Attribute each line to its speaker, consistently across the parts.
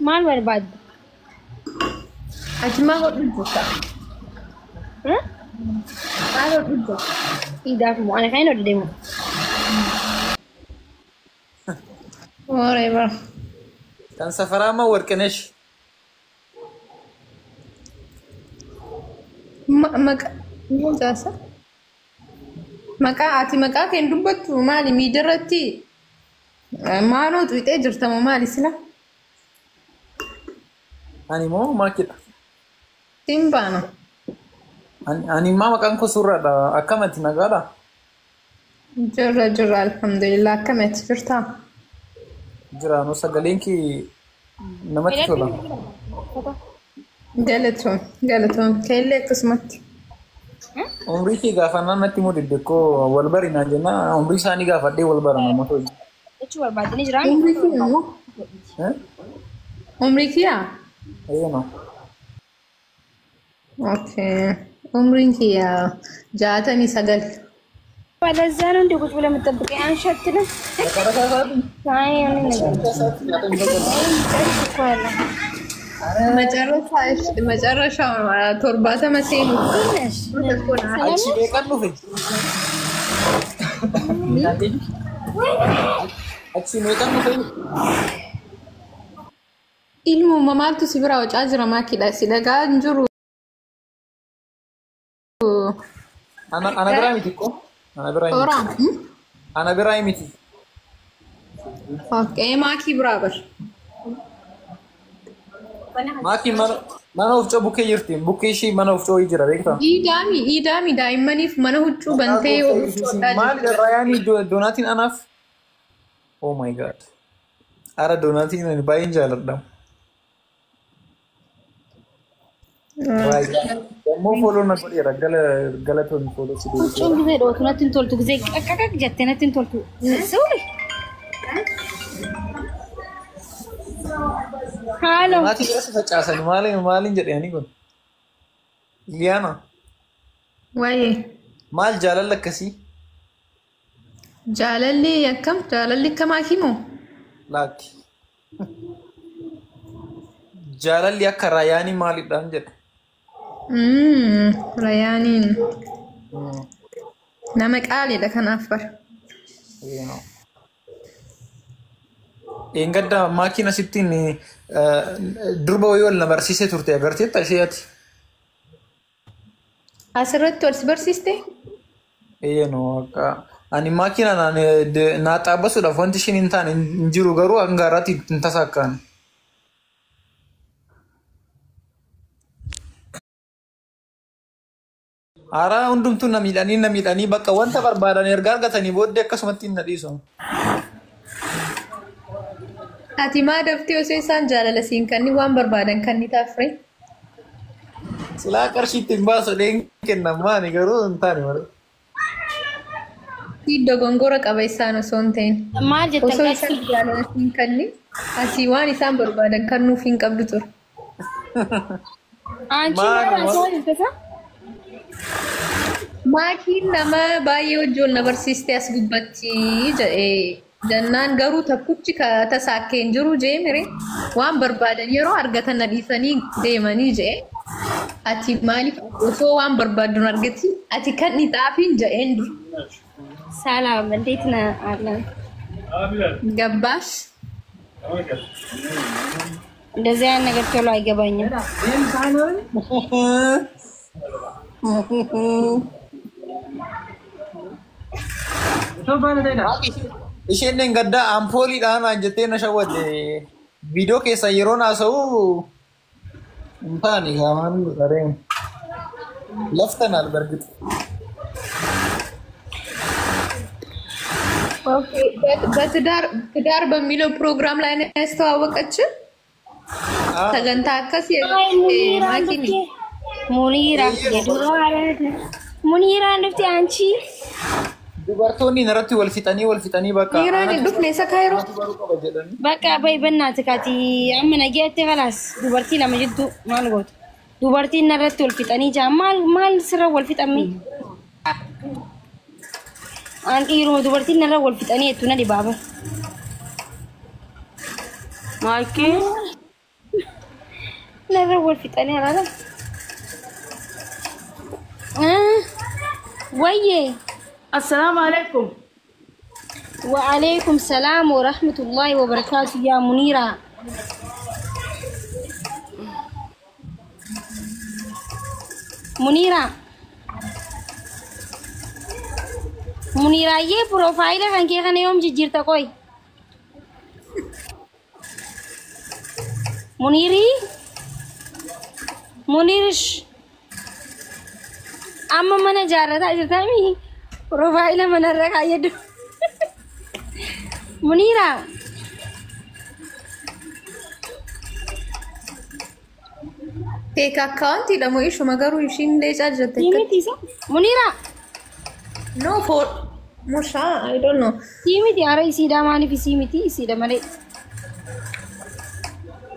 Speaker 1: Maal barbaadda?
Speaker 2: Ati maal hodhu jirta? Maal hodhu jirta?
Speaker 1: Iidaaf moo ana kan hin hodhu deemu.
Speaker 2: Whatever.
Speaker 3: Kan safaraa moo Warqinesh?
Speaker 2: Maqaa maqaa ati maqaa kee hin dubbattu maali miidiyaarratti maaloo xuuxee jirta moo maali sila?
Speaker 3: Ani moo maakidha?
Speaker 2: Siin baana.
Speaker 3: Ani immoo maqaan koo suurraadha. Akkamati nagaadha?
Speaker 2: Jirra jirra alhamdulillah akkamati jirtaa?
Speaker 3: Jiraanuu sagaleen kee namatti tola.
Speaker 2: Galatoon galatoon keellee akkasumatti.
Speaker 3: Umrii kee gaafannaan natti immoo diddekkoo wal barinaa jenna. Umrii isaanii gaafadhee wal bara namoota hojii.
Speaker 1: Jechuu barbaadanii jiraa?
Speaker 2: Umrii kiyya moo? Umrii kiyyaa?
Speaker 3: Eeyyama.
Speaker 2: Okay. Umriin kiyya 69.
Speaker 1: ለዛ ነው እንደ ቁጭ ብለህ የምትጠብቀኝ? አንሺ አትልም? አይ እኔ ነገር እኮ አለ።
Speaker 2: መጨረሻው 70 seenu.
Speaker 3: Achi meeqan dhufe? Achi meeqan dhufe?
Speaker 2: Ilma maaltu si bira wacaa jira maakidha si dhagaa hin jiru.
Speaker 3: Ana biraa miti ko? Ana biraa miti. Ana biraa miti.
Speaker 2: Okay, maakii biraa bar.
Speaker 3: Maakii mana oofcoo bukkee jirti. Bukkee ishii mana oofcoo jira beektaa?
Speaker 2: Iidaami iidaami daa'immaniif mana huccuu bantee huccuu hodhaa
Speaker 3: Maali
Speaker 2: jirti.
Speaker 3: Raayaanii doonaatiin anaaf? Oh my God. Ara doonaatiin ani baay'een jaaladha. Dammoo follow na godheera galatoon follow si
Speaker 1: Huccuun
Speaker 3: deebiseera.
Speaker 1: gisee dhootu natti hin toltu gisee qaqqaqaq jettee natti hin toltu. Suuri. Haalo.
Speaker 3: Doonaatii keessa facaasani maaliin maaliin jedhanii kun? Iliyaana
Speaker 2: Waayee.
Speaker 3: maal jaalalli akkasii?
Speaker 2: Jaalalli akkam? Jaalalli akka maakii moo?
Speaker 3: Laakki. Jaalalli akka Raayaanii maalidhaan jedhe?
Speaker 2: Rayaaniin nama qaaliidha kanaaf bara.
Speaker 3: Eengadda maakiin asittiin durba wayii wal na barsiisee turte agarteetta ishee ati?
Speaker 2: Asirratti wal si barsiiste?
Speaker 3: Eeyyano akka ani makiina naa xaabbasuudhaaf wanti ishiin hin taane hin jiru garuu hanga har'aatti hin tasaakkaan. Haaraa hundumtuu na miidhanii na miidhanii bakka wanta barbaadan erga argatanii booddee akkasumatti hin na dhiisu.
Speaker 2: Ati maa daftee osoo isaan jaalala siin kanni waan barbaadan kan ni taafre?
Speaker 3: Silaa qarshiitti hin baasu dheen kennan maani garuu hin taane malee.
Speaker 2: Dogongora qaba isaan osoo hin ta'in.
Speaker 1: Maal jettan
Speaker 2: Osoo isaan jaalala siin kanni ati waan isaan barbaadan kennuuf hin qabdu ture.
Speaker 1: አንቺ
Speaker 3: Maal
Speaker 1: maal haasawaa
Speaker 2: Maakiin nama baay'ee wajjin na barsiiste as gubbatti jedhee jennaan garuu takkuchi tasaakkee hin jiru jee mire waan barbaadan yeroo argatan na dhiisanii deemanii jee ati maaliif osoo waan barbaaddu hin argati ati kan dhixaafiin jedheen dur.
Speaker 1: ሰላም እንዴት ነህ? አለን
Speaker 2: Gabbaash
Speaker 1: እንደዚህ አይነት ነገር ቶሎ አይገባኝም።
Speaker 3: Isheen gaddaa ampooliidhaan naan jettee na shawwadde. Viidiyoo keessa yeroo haasa'u hin taane qaamaan sareen. Laftan albargitu.
Speaker 2: በትዳር ትዳር በሚለው ፕሮግራም ላይ ነው ያስተዋወቀችን። ተገንታ አከስ ማኪኒ
Speaker 1: ሙኒራ የድሮ ሙኒራ ndufti አንቺ
Speaker 3: Dubartoonni irratti wal fixanii wal fixanii bakka.
Speaker 2: Miiraan hin dhufne isa kaayiroo.
Speaker 3: Baruu qaba jedhanii.
Speaker 1: በቃ በይ በእናትህ ati amma nageetti خلاص dubartii lama jidduu maal gootu dubartiin irratti wal fixanii jaa maal maal sirra wal fixammi an dhiiruma dubartiin irra wal fixanii jettu na dhibaaba.
Speaker 4: Maakii
Speaker 1: Narra wal fixanii alaala. Wayyee.
Speaker 4: Assalaamu alaikum.
Speaker 1: وعليكم السلام ورحمة الله وبركاته يا منيرة. منيرة منيرة ये profile kan kee kana yoom jijjiirta qoy? Muniiri Muniirish amma mana ijaarrataa jirtami profaayila manarra kaayyadhu. Muniira
Speaker 2: Fake account dha moo ishuma garuu ishiin leecaa jirte akka.
Speaker 1: Miti isa Muniira
Speaker 2: No for Mushaa I don't know.
Speaker 1: Sii miti ara isiidha maaliif isii miti isiidha malee.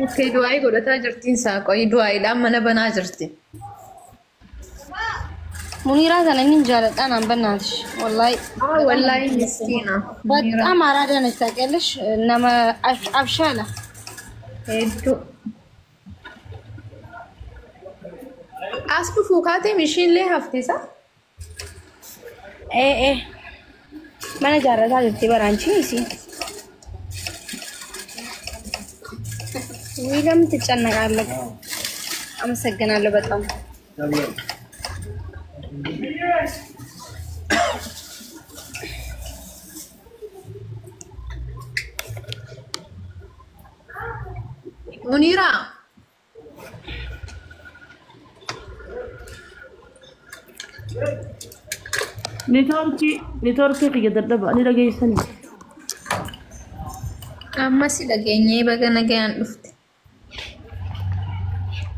Speaker 2: Okay, du'aa'ii godhataa jirtiin isaa qoyi du'aa'iidhaan mana banaa jirti.
Speaker 1: Muniiraa sana inni jaaladha naan bannaatish wallaahi.
Speaker 2: Ah, wallaahi miskiina.
Speaker 1: በጣም አራዳ ነች ታውቂያለሽ። nama አብሻላ
Speaker 2: Hedduu. As dhufuu kaateem ishiinillee hafte isa?
Speaker 1: ee ee mana ijaarrataa jirti baraanchi isii. ውይ ለምን ትጨነቃለህ? አመሰግናለሁ በጣም።
Speaker 2: Muniiraa.
Speaker 4: Neetwoorkii kiyya dadhaba ni dhageessanii.
Speaker 2: Amma si dhageenyee baga nagayaan dhufte.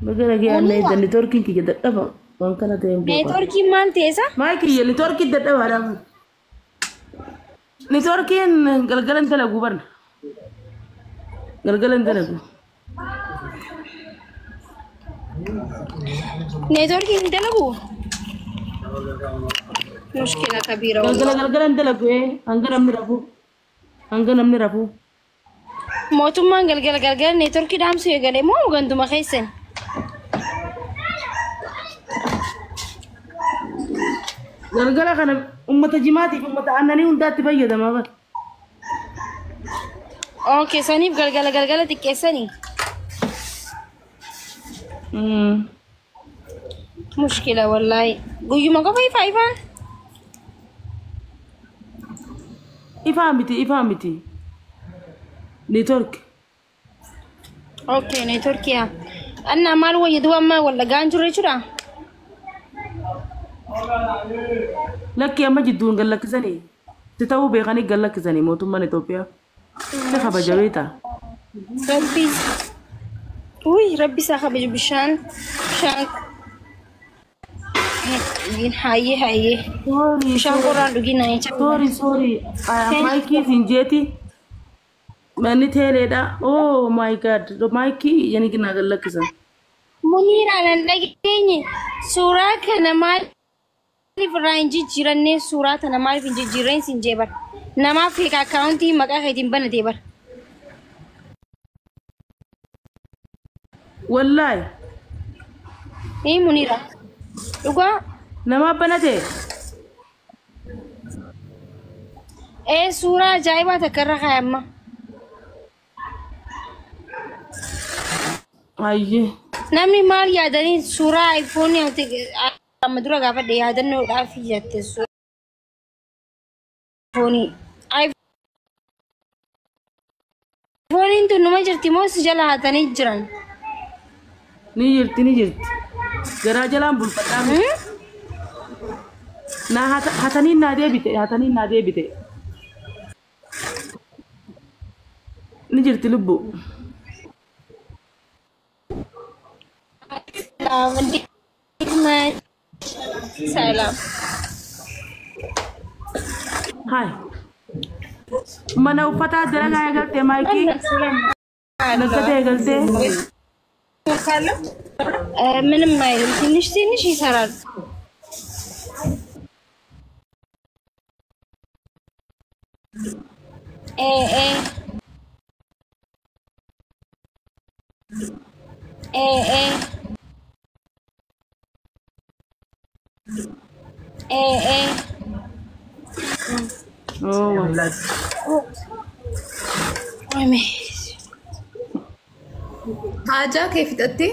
Speaker 4: Baga nagayaan na edda neetwoorkiin kiyya dadhaba waan kana ta'e hin beeku.
Speaker 1: Neetwoorkiin maal ta'e isa?
Speaker 4: Maal kiyya neetwoorkii dadhabaadha. Neetwoorkiin galgala hin dalagu barna. Galgala hin dalagu.
Speaker 1: Neetwoorkiin hin dalagu? Mushkila kabiira
Speaker 4: Galgala galgala hin dalagu hanga namni rafu. Hanga namni rafu.
Speaker 1: Mootummaan galgala galgala neetwoorkii dhaamsuu eegale moo ganduma keessan?
Speaker 4: Galgala kana uummata jimaatiif uummata aannanii hundaatti fayyadama bara.
Speaker 1: Okay, saniif galgala galgala xiqqeessanii? Mushkila wallaahi. Guyyuma qofa ifaa ifaan?
Speaker 4: Ifaa miti ifaa miti. Neetwoorki.
Speaker 1: Okay, neetwoorkii haa. Annaa maal wayya duuba amma wallagaan jiru jechuudha?
Speaker 4: Lakki amma jidduun gad lakkisanii. Si ta'uu beekanii gad lakkisanii mootummaan Itoophiyaa. Si kabaja beektaa?
Speaker 1: Rabbi. Uy, rabbi isaa kabaju bishaan bishaan hayyee hayyee. Bishaan qorraan dhugin naa jecha.
Speaker 4: Sorry sorry. Maayikii siin jeeti. Manni teeleedha. Oh my god. Maayikii yani naa gad lakkisan.
Speaker 1: Muniiraan an dhageenye suuraa kana maaliif irraa hin jijjiiranne suuraa tana maaliif hin jijjiirreen siin jee bara. Namaaf fake akkaawuntii maqaa keetiin banatee bara.
Speaker 4: Wallaahi.
Speaker 1: Ee Muniira. Dhugaa.
Speaker 4: Namaaf banate.
Speaker 1: Ee suuraa ajaa'ibaa takka irra kaayamma.
Speaker 4: Hayyee.
Speaker 1: Namni maal yaadanii suuraa iPhone amma dura gaafadhe yaadannoodhaaf jette suuraa iPhone tun numa jirti moo si jala hatanii jiran?
Speaker 4: Ni jirti ni jirti. Garaa jalaan bulfadhaa miti. Na hatanii naa deebite hatanii naa deebite. Ni jirti lubbu.
Speaker 1: ሰላም
Speaker 4: Hai. Mana uffataa dalagaa eegalte maayikii. Naggatee eegalte.
Speaker 1: ምንም አይልም። ትንሽ ትንሽ ይሰራል። ኤ ኤ Ee ee. Ee ee.
Speaker 4: Oh.
Speaker 1: Oome.
Speaker 2: Haajaa kee fixattee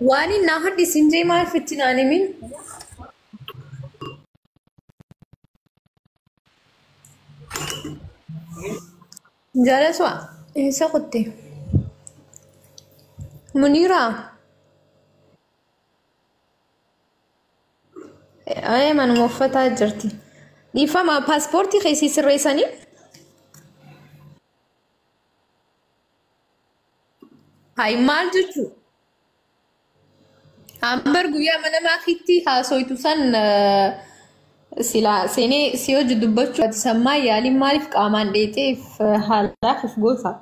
Speaker 2: waan inni naa hadhisin jee maal fitti naan himin? Jaalaswa eessa qotte? Muniiraa? Ee manuma uffataa jirti. Dhiifama paaspoortii keessi sirreessanii? Hayi maal jechuu? Ambar guyyaa mana maakiitti haasoytu san sila seenee si hojii dubbachuu sammaa yaaliin maaliif qaamaan dheeteef haalaaf of goota?